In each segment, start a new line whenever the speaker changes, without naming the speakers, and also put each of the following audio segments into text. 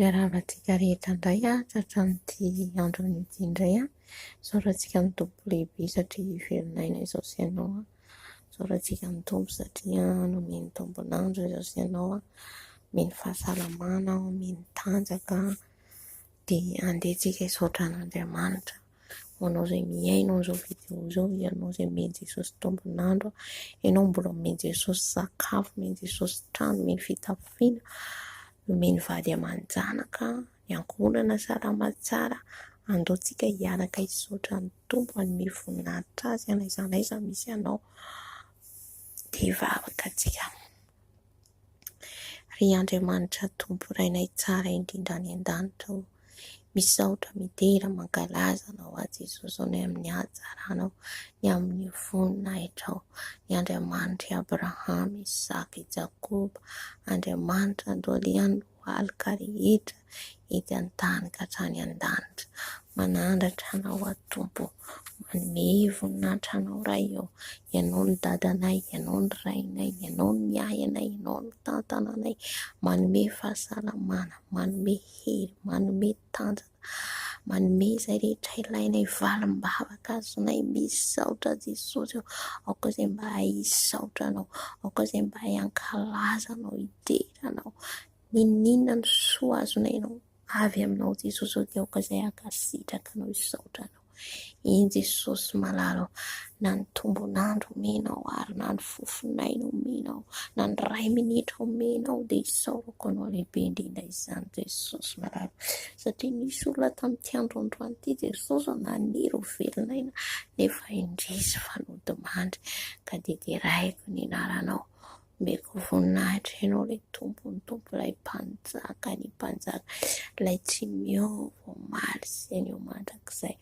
Miarahaba antsika rehetra indray tratran'ity andro anio ity indray. Isaorantsika ny Tompo lehibe satria velon'aina izao sy ianao. Isaorantsika ny Tompo satria nomeny tombon'andro izao sy ianao. Omeny fahasalamana, omeny tanjaka. Dia andeha tsika hisaotra an'Andriamanitra. Ho anao izay mihaino an'izao vidéo izao, ianao izay omen'i Jesosy tombon'andro, ianao mbola omen'i Jesosy sakafo, omen'i Jesosy trano, omeny fitafiana, omeny vady aman-janaka, ny ankohonana salama tsara. Andao tsika hiaraka hisaotra ny Tompo, hanome voninahitra Azy n'aiza n'aiza misy anao. Dia hivavaka tsika. Ry Andriamanitra Tompo Rainay tsara indrindra any an-danitra ô, misaotra, midera, mankalaza Anao aho Jesosy ô, ny amin'ny hatsaranao, ny amin'ny voninahitrao, ny Andriamanitr'i Abrahama, Isaka, i Jakoba, Andriamanitra andohalian'ny lohalika rehetra ety an-tany ka hatrany an-danitra. Manandratra Anao aho Tompo ô, manome voninahitra Anao Ray ô, Ianao no dadanay, Ianao no rainay, Ianao no miahy anay, Ianao no mitantana anay, manome fahasalamana, manome hery, manome tanjaka, manome izay rehetra ilainay, valim-bavaka azonay, misaotra Jesosy ô, aoka izay mba hisaotra Anao, aoka izay mba hankalaza Anao, hidera Anao, n'inon'inona ny soa azonay Ianao. Avy aminao Jesosy ô dia aoka izay hankasitraka anao hisaotra anao. Eny Jesosy malala ô, na ny tombon'andro omenao ary na ny fofon'aina omenao, na ny iray minitra omenao dia isaorako anao lehibe indrindra izany Jesosy malala. Satria nisy olona tamin'ity andro androany ity Jesosy ô naniry ho velon'aina nefa indrisy fa nodimandry ka dia deraiko ny anaranao. Omeko voninahitra Ianao ilay Tompon'ny Tompo, ilay Mpanjaka ny Mpanjaka, ilay tsy miova omaly sy anio mandrakizay.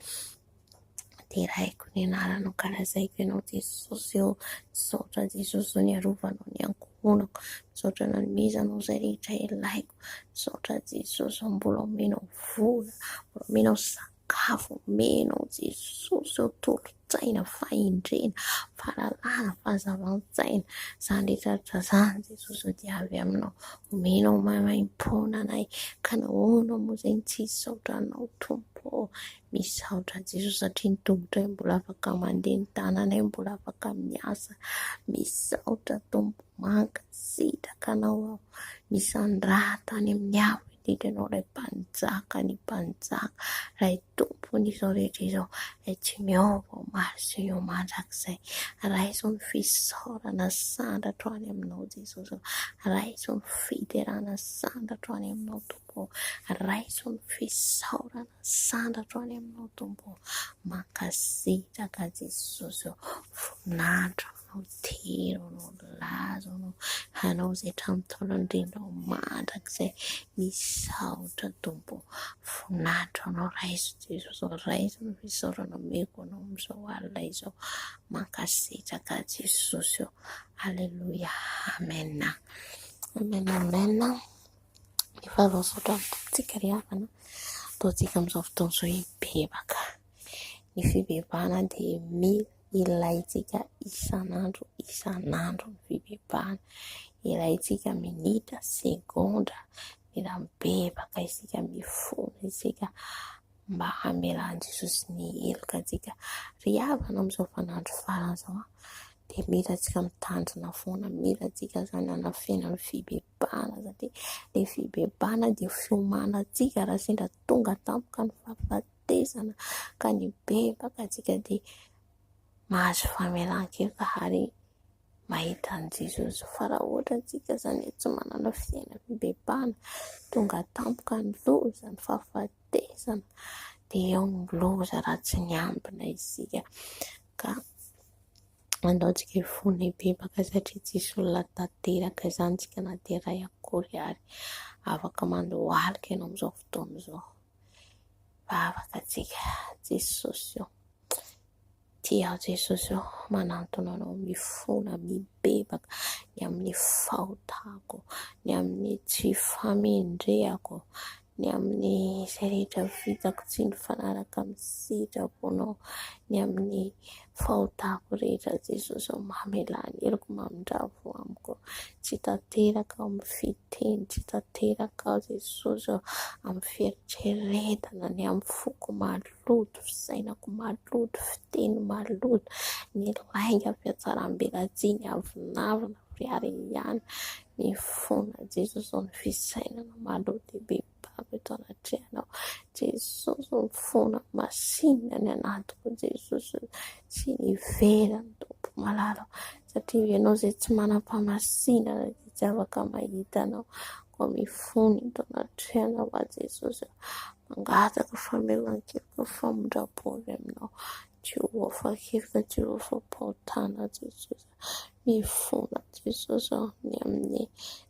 Deraiko ny anaranao, kalazaiko Ianao Jesosy ô. Misaotra Jesosy ô niarovanao ny ankohonako. Misaotra nanomezanao izay rehetra ilaiko. Misaotra Jesosy ô mbola omenao vola, mbola omenao sakafo, omenao Jesosy ô tolo. tsaina, fahendrena, fahalalana, fahazavan-tsaina, izany rehetra rehetra izany Jesosy ô dia avy aminao, omenao maimaimpoana anay, ka nahoana moa izay no tsy hisaotra anao Tompo ô, misaotra Jesosy satria ny tongotray mbola afaka mandeha, ny tananay mbola afaka miasa, misaotra Tompo, mankasitraka anao aho, misandrata any amin'ny avo indrindra ianao ilay mpanjaka ny mpanjaka, ilay Tompon'izao rehetra izao, ilay tsy miova omaly sy eo mandrakizay. Raiso ny fisaorana sandratro any aminao Jesosy ô. Raiso ny fiderana sandratro any aminao Tompo ô. Raiso ny fisaorana sandratro any aminao Tompo ô. Mankasitraka Jesosy ô. Voninahitra anao, tero anao, laza anao, anao izay hatramin'ny taona indrindra mandrakizay. Misaotra Tompo ô. Voninahitra anao raiso Jesosy ô, raiso ny fisaorana omeko anao amin'izao alina izao. Mankasitraka Jesosy ô. Aleloia. Amen. Amen, amen. Efa avy nisaotra ny Tompontsika ry havana. Ataontsika amin'izao fotoana izao hibebaka. Ny fibebahana dia mila ilaintsika isan'andro isan'andro ny fibebahana. Ilaintsika minitra, segondra, mila mibebaka isika, mifona isika mba hamelan'i Jesosy ny heloka antsika. Ry havana amin'izao vaninandro farany izao dia mila antsika mitandrina foana, mila antsika izany hanafena ny fibebahana satria ilay fibebahana dia fiomanantsika raha sendra tonga tampoka ny fahafatesana ka nibebaka antsika dia mahazo famelan-keloka ary mahita an'i Jesosy. Fa raha ohatra antsika izany tsy manana fiainam-pibebahana, tonga tampoka ny loza, ny fahafatesana, dia eo ny loza raha tsy niambina isika. Ka andao tsika hifona hibebaka satria tsisy olona tanteraka izany tsika na dia iray akory ary. Afaka mandohalika ianao amin'izao fotoana izao. Vavaka tsika, Jesosy ô. Tia aho Jesosy ô, manantona Anao mifona, mibebaka ny amin'ny fahotako, ny amin'ny tsy famendrehako, ny amin'ny izay rehetra vitako tsy nifanaraka amin'ny sitraponao, ny amin'ny fahotako rehetra Jesosy ô, mamelà ny heloko, mamindrà fo amiko, tsy tanteraka aho amin'ny fiteny, tsy tanteraka aho Jesosy ô amin'ny fieritreretana, ny amin'ny foko maloto, fisainako maloto, fiteny maloto, ny lainga, fihatsaram-belatsihy, ny avonavona, fiharihana, mifona Jesosy ô, ny fisainana maloto dia bebako eto anatrehanao Jesosy ô, mifona masinina ny anatiko Jesosy ô, sy ny ivelany Tompo malala satria Ianao izay tsy manam-pahamasinana dia tsy afaka mahita Anao, koa mifona eto anatrehanao aho Jesosy ô, mangataka famelan-keloka, famindram-po avy Aminao, tsy ho afa-keloka, tsy ho afa-pahotana Jesosy. Mifona Jesosy ô, ny amin'ny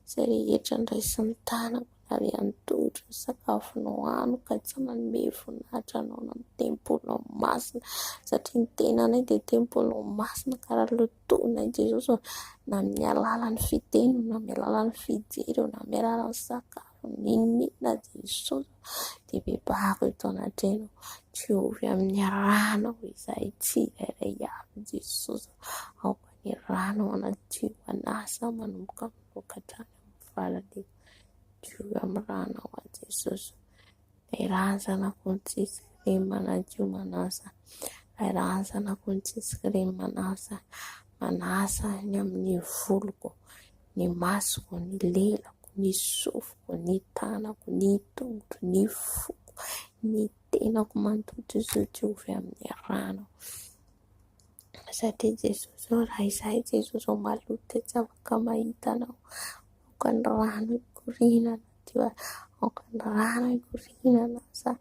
izay rehetra niraisin'ny tanako ary handotra ny sakafonao hanoka tsy nanome voninahitra anao na ny tempolinao masina, satria ny tenanay dia tempolinao masina ka raha lotoinay Jesosy ô, na amin'ny alalan'ny fiteny na amin'ny alalan'ny fijery na amin'ny alalan'ny sakafo N'inon'inona Jesosy dia bebahako eto anatrehanao. Diovy amin'ny ranao izahay tsirairay avy Jesosy. Aoka ny ranao hanadio anasa manomboka aminao ka hatrany amin'ny farany. Diovy amin'ny ranao aho Jesosy. Ilay rà zanak'ondry tsisy kilema manadio manasa. Ilay rà zanak'ondry tsisy kilema manasa. Manasa ny amin'ny voloko, ny masoko, ny lelako, ny sofiko, ny tanako, ny tongotro, ny foko, ny tenako manontolo Jesosy diovy amin'ny ranao. Satria Jesosy ô, raha izahay Jesosy ô maloto dia tsy afaka mahita Anao. Aoka ny rano hikoriana anaty aoka ny rano hikoriana anaty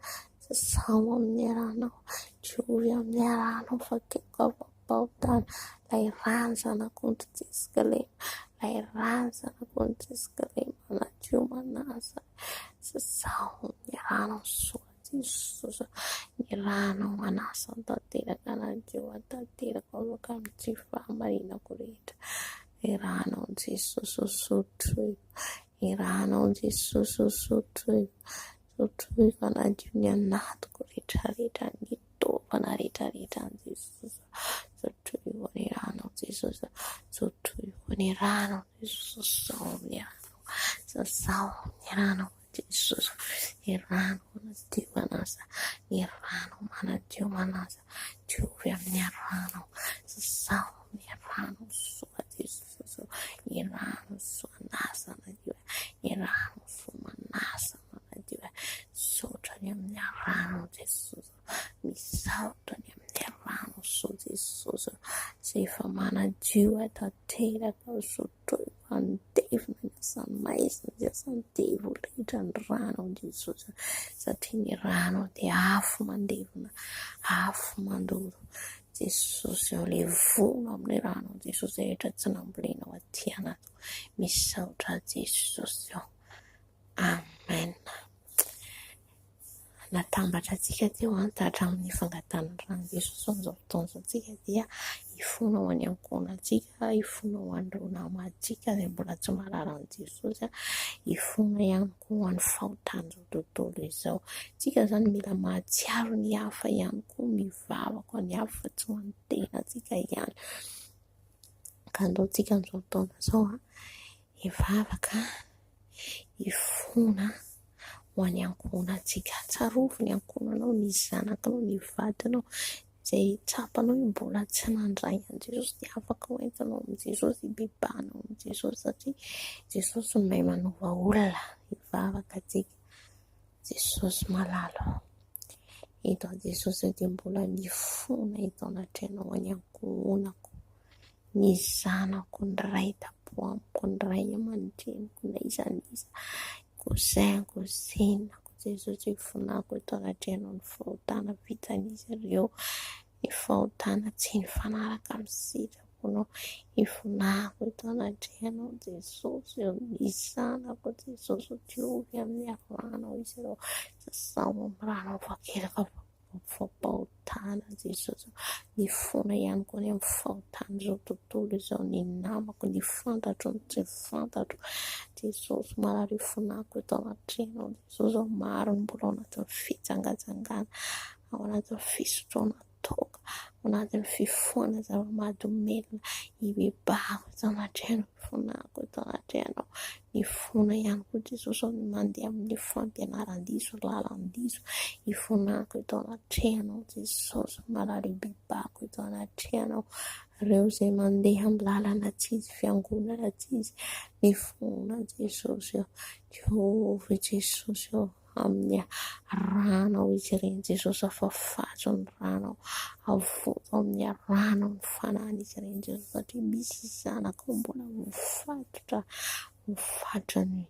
sasao amin'ny ranao, diovy amin'ny ranao fa kepoka fahotana. Ilay rano zanak'ondry tsisy kilema, ilay rano zanak'ondry tsisy kilema manadio manasa, sasao amin'ny ranao soa Jesosy. Ny ranao manasa tanteraka anadio tanteraka afaka amin'ny tsy fahamarinako rehetra. Ny ranao Jesosy sotroiko, ny ranao Jesosy sotroiko, sotroiko anadio ny anatiko rehetrarehetra, ny taovana rehetrarehetra an'i Jesosy. Sotroiko ny ranao Jesosy, sotroiko ny ranao Jesosy, sasao amin'ny ranao, sasao amin'ny ranao Jesosy, ny rano manadio manasa, ny rano manadio manasa, diovy amin'ny rano, sasao amin'ny rano soa Jesosy, ny rano soa manasa manadio, ny rano soa manasa manadio, misaotra ny amin'ny rano Jesosy, misaotra ny amin'ny rano soa Jesosy, izay efa manadio ahy tanteraka, sotroiko handevona ny asan'ny maizina sy asan'ny devoly rehetra ny rano Jesosy, satria ny rano dia afo mandevona, afo mandoro. Jesosy ô, levona amin'ny rano Jesosy rehetra tsy nambolenao aty anatiko. Misaotra Jesosy ô. Amen. Natambatra antsika teo an, hatramin'ny fangatahana ny ran'i Jesosy amin'izao fotoana izao tsika dia hifona ho an'ny ankohonantsika, hifona ho an'ireo namantsika izay mbola tsy mahalala an'i Jesosy, hifona ihany koa ho an'ny fahotan'izao tontolo izao. Tsika izany mila mahatsiaro ny hafa ihany koa, mivavaka ho an'ny hafa fa tsy ho an'ny tenantsika ihany. Ka andao tsika amin'izao fotoana izao an, hivavaka, hifona ho an'ny ankohonantsika. Tsarovy ny ankohonanao, ny zanakinao, ny vadinao, izay tsapanao hoe mbola tsy nandray an'i Jesosy dia afaka hoentinao amin'i Jesosy, hibebahanao amin'i Jesosy satria Jesosy no mahay manova olona. Hivavaka tsika. Jesosy malala ô. Eto aho Jesosy dia mbola mifona eto anatrehanao any ankohonako, ny zanako, ny ray tampo amiko, ny ray aman-dreniko, na iza na iza, cousin, cousine-ko, Jesosy ifonako eto anatrehanao ny fahotana vitan'izy ireo, ny fahotana tsy nifanaraka amin'ny sitraponao, ifonako eto anatrehanao Jesosy ô, ny zanako Jesosy ô, diovy amin'ny ranao izy ireo, sasao amin'ny ranao fakelika. fampahotana Jesosy ô. Mifona ihany koa ny amin'ny fahotan'izao tontolo izao, ny namako, ny fantatro, ny tsy fantatro. Jesosy marary ifonako eto anatrehanao Jesosy ô, maro ny mbola ao anatin'ny fijangajangana, ao anatin'ny fisotroana toaka, ao anatin'ny fifohana zava-mahadomelina. Ibebahako eto anatrehanao, ifonako eto anatrehanao. Mifona ihany koa Jesosy ô, ny mandeha amin'ny fampianaran-diso, lalan-diso. Ifonako eto anatrehanao Jesosy, marary ibebahako eto anatrehanao. Ireo izay mandeha amin'ny lalana tsy izy, fiangonana tsy izy, mifona Jesosy ô. Diovy Jesosy ô, amin'ny ranao izy ireny Jesosy, afafazo ny ranao, avoto amin'ny ranao ny fanahin'izy ireny Jesosy, satria misy zanakao mbola voafatotra, voafatotra ny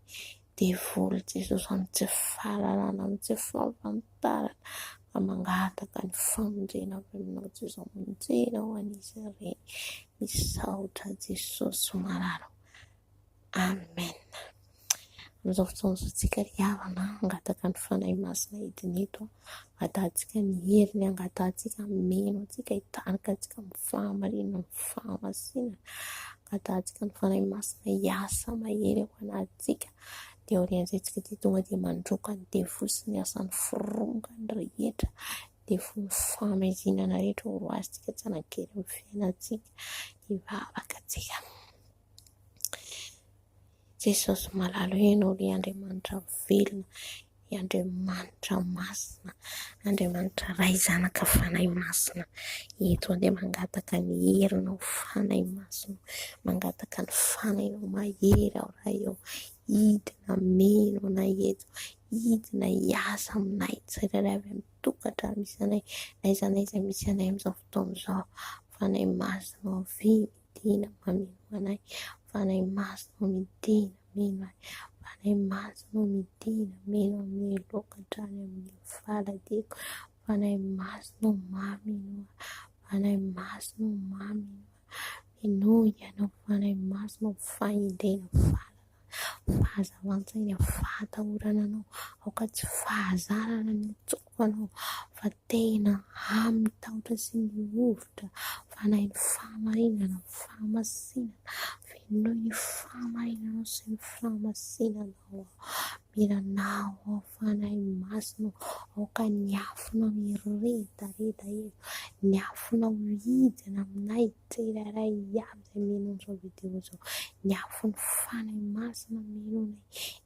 devoly Jesosy amin'ny tsy fahalalana, amin'ny tsy fahafantarana, ka mangataka ny famonjena avy aminao Jesosy, hamonjena ho an'izy ireny. Misaotra Jesosy malala. Amen. Amin'izao fotoana izao tsika ry havana, hangataka ny Fanahy Masina hidina eto, angatahantsika ny heriny, angatahantsika hameno antsika, hitarika antsika amin'ny fahamarinana, amin'ny fahamasinana, angatahantsika ny Fanahy Masina hiasa mahery ao anatintsika, dia aorian'izay tsika dia tonga dia mandroaka ny devoly sy ny asan'ny forongany rehetra, devoly fahamaizinana rehetra ho roahintsika tsy hanan-kery amin'ny fiainantsika, hivavaka tsika. Jesosy malala Ianao ry Andriamanitra velona, Andriamanitra masina, Andriamanitra Ray Zanaka Fanahy Masina. Eto andeha mangataka ny herinao Fanahy Masina, mangataka ny Fanahinao mahery aho Ray ô. Hidina hameno anay eto, hidina hiasa aminay tsirairay avy amin'ny tokantrano misy anay, na aiza na aiza misy anay amin'izao fotoana izao. Fanahy Masina ô, avia. Midina mameno anay, Fanahy Masina ô midina mino ahy, Fanahy Masina ô midina mino amin'ny loka hatrany amin'ny faladiako, Fanahy Masina ô mameno ahy, Fanahy Masina ô mameno ahy, minoa ianao Fanahy Masina ô fahendrena fahalalana. Fahazavan-tsaina, fahatahorana anao, aoka tsy fahazarana ny antsoko anao fa tena amin'ny tahotra sy ny hovitra, fanahy ny fahamarinana, fahamasinana, fenoy ny fahamarinanao sy ny fahamasinanao aho, mila anao aho Fanahy Masina ô, aoka ny afonao hiredareda eto, ny afonao hidina aminay tsirairay avy izay mino an'izao video izao, ny afon'ny Fanahy Masina mino anay,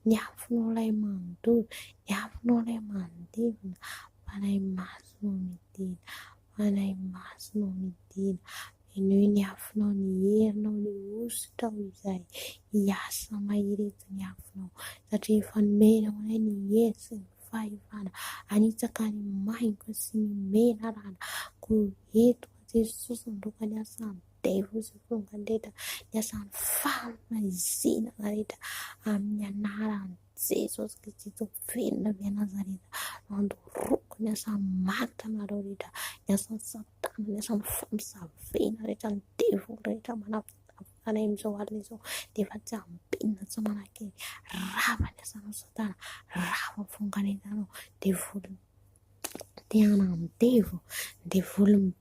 ny afonao ilay mandoro, ny afonao ilay mandevona, Fanahy Masina ô midina, Fanahy Masina ô midina, henoy ny afonao, ny herinao, ny hosotrao izay hiasa mahery eto ny afonao, satria efa nomenao anay ny hery sy ny fahefana hanitsaka ny maingoka sy ny menarana, koa eto Jesosy handroaka ny asan'ny devoly sy ny firongan-drehetra, ny asan'ny fahamaizinana rehetra amin'ny anaran'i Jesosy Kristy Tompo velona avy any Nazareta no handoroako ny asan'ny maty anareo rehetra, ny asan'ny satana, ny asan'ny famosaviana rehetra, ny devoly rehetra manafotafo anay amin'izao alina izao dia efa tsy ambinina tsy manan-kery, rava ny asanao satana, rava ny firongan-drehetra devoly. Te hanandevo, devoly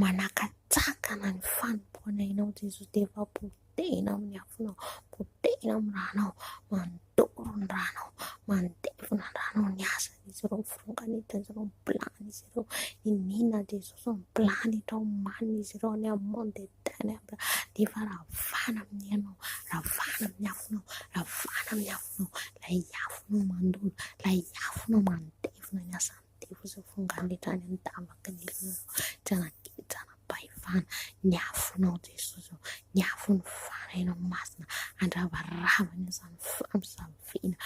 manakatsakana ny fanompoana Ianao Jesosy dia efa potehina amin'ny afonao, potehina amin'ny ranao, mandoro ny ranao, mandevona ny ranao ny asan'izy ireo, ny firongan'izy ireo, ny plan'izy ireo, iniana Jesosy ny plan rehetra omanin'izy ireo any amin'ny monde des ténèbres dia efa ravana amin'ny herinao, ravana amin'ny afonao, ravana amin'ny afonao, ilay afonao mandoro, ilay afonao mandevona ny asan'ny devoly izay fongan'rehetra any an-davaky ny helo, tsy hanan-kery, ny afonao Jesosy ô, ny afon'ny Fanahinao Masina handravarava ny asan'ny famosaviana,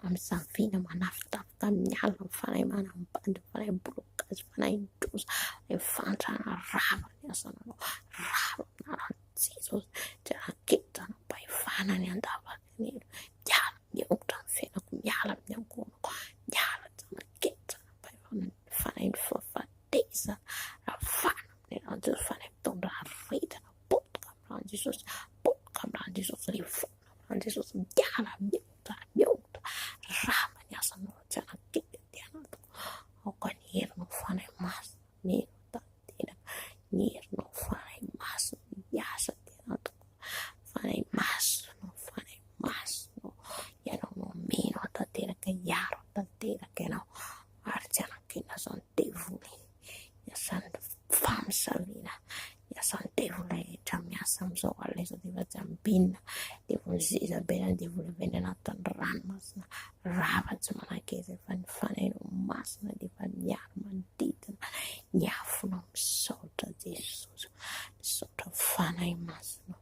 Amizavina manafitafoka amin'ny alina ny fanahy manambady, ny fanahy blocage, fanahy trosa, ny fantrana rava ny asanao, rava amin'ny anaran'i Jesosy, tsy raketa anam-pahefana ny andavaky ny helo, miala miongotra amin'ny fiainako, miala amin'ny ankohonako, miala tsy raketa anam-pahefana ny fanahin'ny fahafatesana, ravana amin'ny anaran'i Jesosy, fanahy mitondra aretina, potika amin'ny anaran'i Jesosy, potika amin'ny anaran'i Jesosy, revoka. An'i Jesosy miala, miongotra, miongotra, rava ny asanao, tsy anankiky aty anatiko. Aoka ny herinao alina izao dia efa tsy ambinina. Devoly Jezabela, devoly avy any anatin'ny ranomasina, rava tsy manan-kery fa ny Fanahinao Masina dia efa miaro manodidina ny afonao. Misaotra Jesosy, misaotra Fanahy Masina.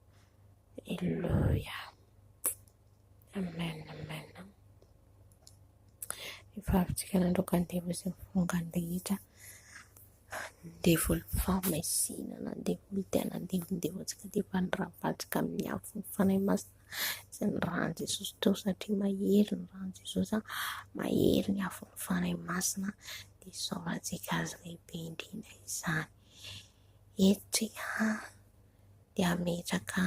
Alléluia. Amen, amen. Efa avy nandroaka ny devoly sy ny fongany rehetra. Devoly fahamaisinana, devoly te hanandevondevo antsika dia efa niravatsika amin'ny afon'ny Fanahy Masina sy ny ran'i Jesosy teo satria mahery ny ran'i Jesosy, mahery ny afon'ny Fanahy Masina dia isaorantsika azy lehibe indrindra izany. Eto tsika dia hametraka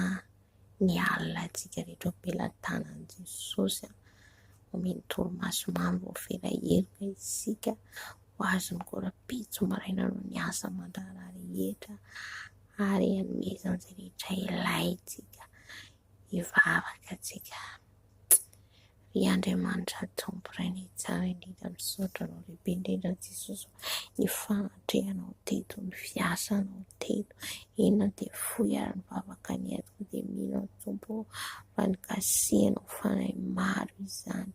ny alina antsika rehetra eo am-pelatanan'i Jesosy. Omeny torimaso mamy voafela heloka isika. Ho azony koa rahampitso maraina noho ny asa aman-draharaha rehetra ary hanomezany izay rehetra ilaintsika. Hivavaka antsika. Ry Andriamanitra Tompo Rainay tsara indrindra, misaotra Anao lehibe indrindra Jesosy ny fanatrehanao teto, ny fiasanao teto. Eny na dia fohy ary ny vavaka nientiko dia mino aho Tompo fa nikasihanao fanahy maro izany.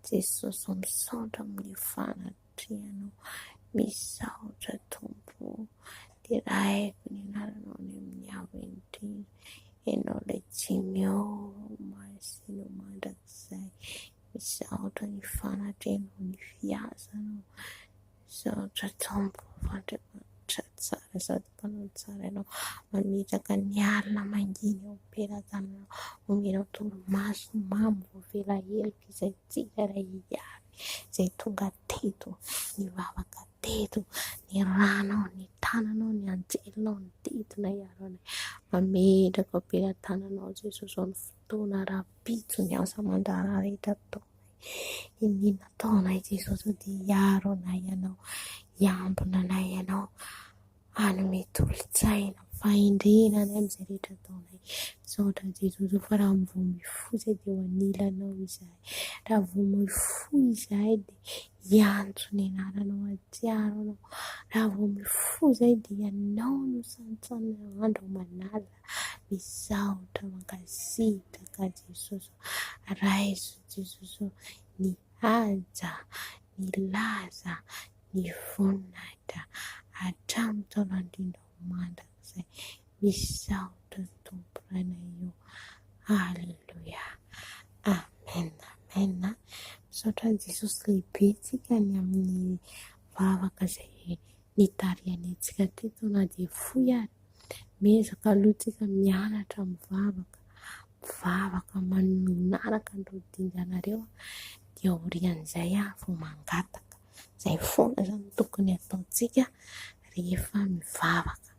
Jesosy misaotra amin'ny fanatrehanao, misaotra Tompo. Deraiko ny anaranao any amin'ny avo indrindra. Ianao ilay tsy miova, omaly sy ny mandrakizay. Misaotra ny fanatrehanao, ny fiasanao. Misaotra Tompo fa Andriamanitra tsara sady mpanao tsara Ianao. Mametraka ny alina mangina eo am-pelatananao. Omenao torimaso mamy voavela heloka izay tsirairay avy izay tonga teto nivavaka teto. Ny ranao, ny tananao, ny anjelinao nididina hiaro anay. Mametraka eo am-pelatananao Jesosy ao ny fotoana rahampitso ny asa aman-draharaha rehetra ataonay. Iniana ataonay Jesosy dia hiaro anay Ianao, hiambina anay Ianao. Hanome tolo-tsaina, fahendrena anay amin'izay rehetra ataonay. Misaotra an'i Jesosy fa raha vao mifoha izay dia eo anilanao izahay. Raha vao mifoha izahay dia hiantso ny anaranao, hahatsiaro anao. Raha vao mifoha izahay dia ianao no saintsainina andro aman'alina. Misaotra, mankasitraka Jesosy. Raiso Jesosy ny haja, ny laza, ny voninahitra hatramin'ny taona indrindra ho mandrakizay. Misaotra Tompo Rainay o. Alléluia. Amen. Amen. Misaotra an'i Jesosy lehibe tsika ny amin'ny vavaka izay nitarihany antsika teto na dia fohy ary. Miezaka aloha tsika mianatra mivavaka, mivavaka manaraka an'ireo dingana ireo dia aorian'izay vao mangataka. Izay foana izany no tokony hataontsika rehefa mivavaka.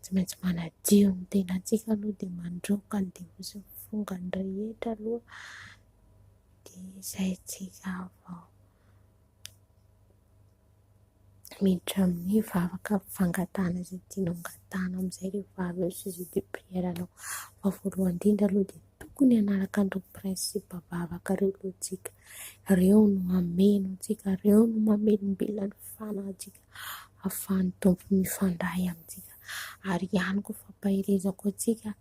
Tsy maintsy manadio ny tenantsika aloha dia mandroaka ny devoly sy ny fongany rehetra aloha dia izay tsika vao miditra amin'ny vavaka fangatahana izay tianao angatahana amin'izay rehefa avy eo sujet de prière anao. Fa voalohany indrindra aloha dia tokony hanaraka an'ireo principe vavaka ireo aloha tsika. Ireo no hameno antsika, ireo no mamelombelona ny fanahintsika ahafahan'ny Tompo mifandray amintsika. Ary ihany koa fampaherezako antsika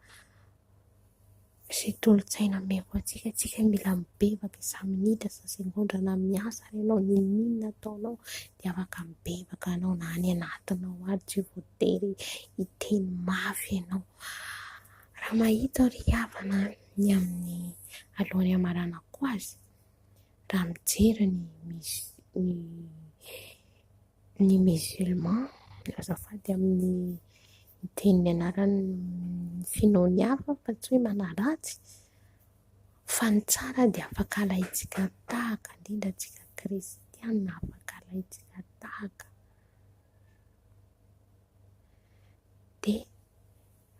sy tolo-tsaina omeko antsika, tsika mila mibebaka isa-minitra, isa-segondra na miasa ary ianao, n'inon'inona ataonao dia afaka mibebaka ianao na any anatinao ary tsy voatery hiteny mafy ianao. Raha mahita aho ry havana ny amin'ny alohan'ny hamaranako azy, raha mijery ny ny ny musulman, azafady amin'ny miteny ny anaran'ny finoan'ny hafa fa tsy hoe manaratsy, fa ny tsara dia afaka alaintsika tahaka, indrindra antsika kristiana afaka alaintsika tahaka. Dia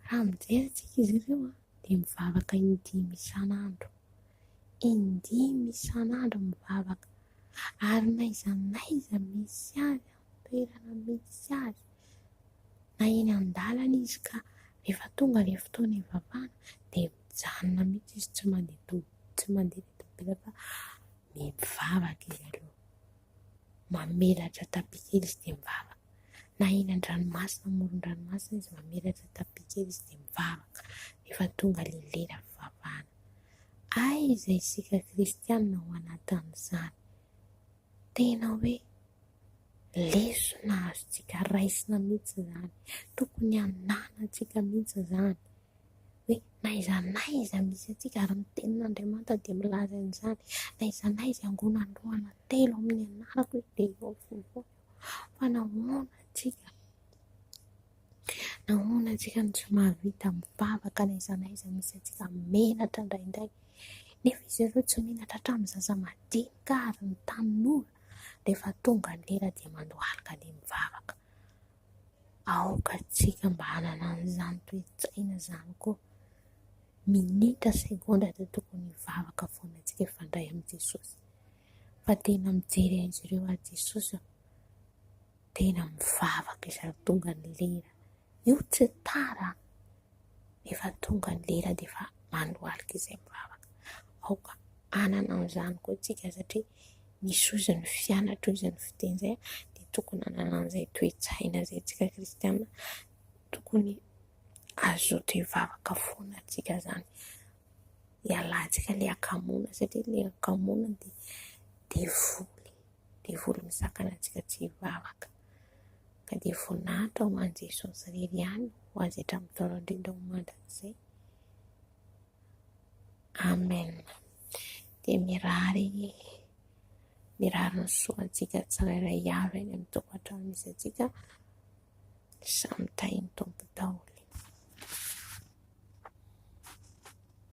raha mijery antsika izy ireo dia mivavaka in-dimy isan'andro, in-dimy isan'andro mivavaka ary na aiza na aiza misy azy, amin'ny toerana misy azy, na eny an-dalana izy ka rehefa tonga ilay fotoana hivavahana dia mijanona mihitsy izy tsy mandeha to-, tsy mandeha ilay tômôbila fa mivavaka izy aloha. Mamelatra tapis kely izy dia mivavaka. Na eny an-dranomasina, amoron-dranomasina izy mamelatra tapis kely izy dia mivavaka rehefa tonga ilay lera fivavahana. Aiza isika kristianina ao anatin'izany? Tena hoe lesona azontsika raisina mihitsy izany, tokony hananantsika mihitsy izany hoe na aiza na aiza misy antsika ary ny tenin'Andriamanitra dia milaza an'izany, na aiza na aiza iangonan'ny roa na telo amin'ny anarako dia eo afovoany aho. Fa nahoana antsika? Nahoana antsika no tsy mahavita mivavaka na aiza na aiza misy antsika menatra indraindray? Nefa izy ireo tsy menatra hatramin'ny zaza madinika ary ny tanora rehefa tonga ny lera dia mandohalika dia mivavaka. Aoka antsika mba hanana an'izany toe-tsaina izany koa. Minitra, segondra dia tokony hivavaka foana antsika hifandray amin'i Jesosy. Fa tena mijery an'izy ireo aho Jesosy. Tena mivavaka izy tonga ny lera. Io tsy tara an! Efa tonga ny lera dia efa mandohalika izay mivavaka. Aoka hanana an'izany koa isika satria nisy ozy ny fianatra ozy ny fiteny izay dia tokony hanana an'izay toe-tsaina izay isika kristiana. Tokony hazoto hivavaka foana isika izany. Hialantsika ilay hakamoana satria ilay hakamoana dia devoly. Devoly misakana antsika tsy hivavaka. Ka dia voninahitra ho an'i Jesosy irery ihany, ho azy hatramin'ny taona indrindra ho mandrakizay. Amen. Dia mirary mirary ny soa antsika tsirairay avy any amin'ny tokantrano misy antsika. Samy tahin'ny Tompo daholo.